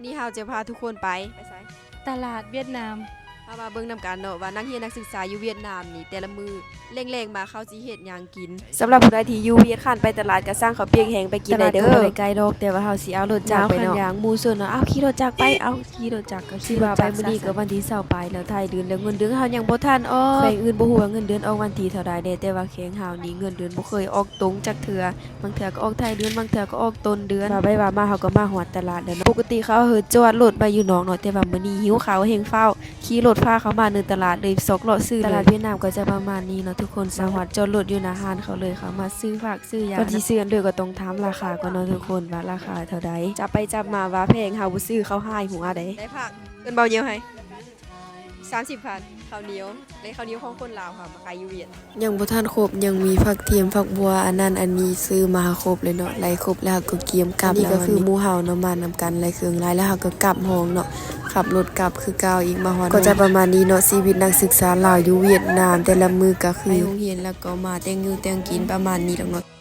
ມື້ນີ້ເຮົາຈະພາທຸກຄົນໄປ ໄປໃສ? ຕະຫຼາດຫວຽດນາມ. ເຮົາມາເບິ່ງນຳກັນເນາະວ່ານັກຮຽນນັກສຶກສາຢູ່ຫວຽດນາມນີ້ ແຕ່ລະມື້ແລງໆມາເຂົາຊິເຮັດຫຍັງກິນ. ສຳລັບຜູ້ໃດທີ່ຢູ່ຫວຽດ ຄັນໄປຕະຫຼາດກໍສັ່ງເຂົ້າປຽກແຫ້ງໄປກິນໄດ້ເດີ. ຕະຫຼາດກໍບໍ່ໄດ້ໄກດອກ ແຕ່ວ່າເຮົາຊິເອົາລົດຈັກໄປເນາະ ເອົາຂີ່ລົດຈັກໄປ ເອົາຂີ່ລົດຈັກກໍຊິວ່າໄປ. ຄືວ່າໄປມື້ນີ້ກໍວັນທີຊາວປາຍແລ້ວ ທ້າຍເດືອນແລ້ວ ເງິນເດືອນເຮົາຍັງບໍ່ທັນອອກ. ແຂວງອື່ນບໍ່ຮູ້ວ່າເງິນເດືອນອອກວັນທີເທົ່າໃດແດ່ ແຕ່ວ່າແຂວງເຮົານີ້ເງິນເດືອນບໍ່ເຄີຍອອກຕົງຈັກເທື່ອ. ບາງເທື່ອກໍອອກທ້າຍເດືອນ ບາງເທື່ອກໍອອກຕົ້ນເດືອນ. ວ່າໄປວ່າມາເຮົາກໍມາຮອດຕະຫຼາດແລ້ວເນາະ. ປົກກະຕິເຂົາເຮີຈອດລົດໄວ້ຢູ່ນອກເນາະ ແຕ່ວ່າມື້ນີ້ຫິວເຂົ້າແຮງຟ້າວ ຂີ່ລົດພາເຂົ້າມາໃນຕະຫຼາດເລີຍ ຊອກເລາະຊື້ເລີຍ. ຕະຫຼາດຫວຽດນາມກໍຈະປະມານນີ້ເນາະທຸກຄົນ ສາມາດຈອດລົດຢູ່ໜ້າຮ້ານເຂົາເລີຍ ເຂົ້າມາຊື້ຜັກຊື້ຫຍັງ. ກ່ອນຊິຊື້ຫຍັງເດີກໍຕ້ອງຖາມລາຄາກ່ອນເນາະທຸກຄົນ ວ່າລາຄາເທົ່າໃດ. ຈັບໄປຈັບມາວ່າແພງ ເຮົາບໍ່ຊື້ເຂົາຮ້າຍຫົວໃດ. ໄດ້ຜັກ ເອີ້ນເບົາໜຽວໃຫ້ ສາມສິບພັນ ເຂົ້າໜຽວ ແລະ ເຂົ້າໜຽວຂອງຄົນລາວເຮົາມາຂາຍຢູ່ຫວຽດ. ຍັງບໍ່ທັນຄົບ ຍັງມີຜັກທຽມ ຜັກບົ່ວ ອັນນັ້ນອັນນີ້ ຊື້ມາໃຫ້ຄົບເລີຍເນາະ. ໄລ່ຄົບແລ້ວເຮົາກໍກຽມກັບ. ອັນນີ້ກໍຄືໝູ່ເຮົາເນາະ ມານຳກັນ ໄລ່ເຄື່ອງໄລ່ແລ້ວເຮົາກໍກັບຫ້ອງເນາະ ຂັບລົດກັບຄືເກົ່າອີກ. ມາຮອດກໍຈະປະມານນີ້ເນາະ ຊີວິດນັກສຶກສາລາວຢູ່ຫວຽດນາມ ແຕ່ລະມື້ກໍຄືໄປໂຮງຮຽນ ແລ້ວກໍມາແຕ່ງຢູ່ແຕ່ງກິນ ປະມານນີ້ດອກເນາະ.